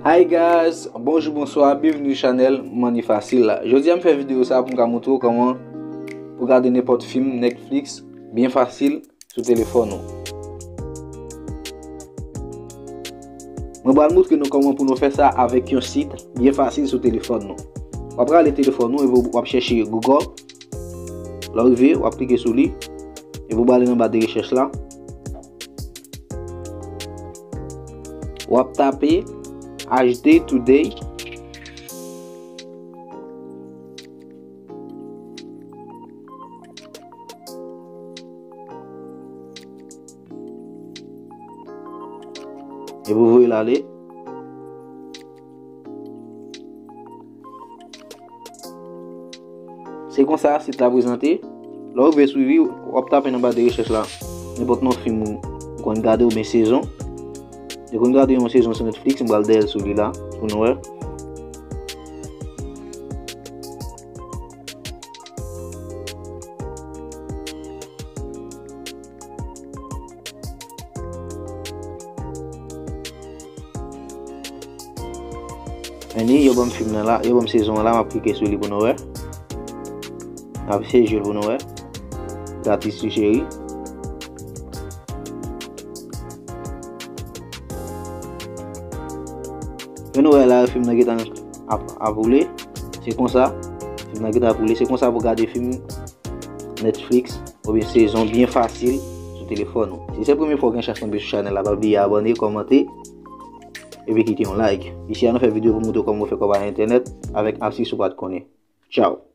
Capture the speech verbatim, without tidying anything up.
Hi guys, bonjou, bonswa, byenveni sou chanèl Manni Fasil la. Jodi a m fè videyo sa pou m ka montre w kòman pou gade nenpòt fim Netflix byen fasil sou telefòn ou. Mwen pral montre nou kòman pou nou fè sa avèk yon sit byen fasil sou telefòn nou. W ap rale telefòn ou epi w ap chèche Google. Lè w rive, w ap klike sou li epi w prale nan ba de rechèch la. W ap tape H D Today. Epi w voye l ale. Se konsa sit la prezante. Lè w rive sou li, w ap tape nan ba de rechèch la nenpòt non fim ou konn gade oubyen sezon. Ou konn gade yon sezon sou Netflix, m pral dèyè l sou li la pou nou wè. Anni, yo ban m fim nan la, yo ban m sezon an la, m ap klike sou li pou nou wè. M ap eseye jwe l pou nou wè. Gati si cheri. Men nou wè la, fim nan gentan ap, ap woule. Se konsa, fim nan gentan ap woule. Se konsa pou gade fim Netflix oubyen sezon byen fasil sou telefòn ou. Si se premye fwa w gen chans tonbe sou chanèl la, pa bliye abòne, kòmante, epi kite yon like. Isi a nou fè videyo pou montre w kòman w fè kòb ak entènèt avèk apsis ou pa t konnen. Tchao!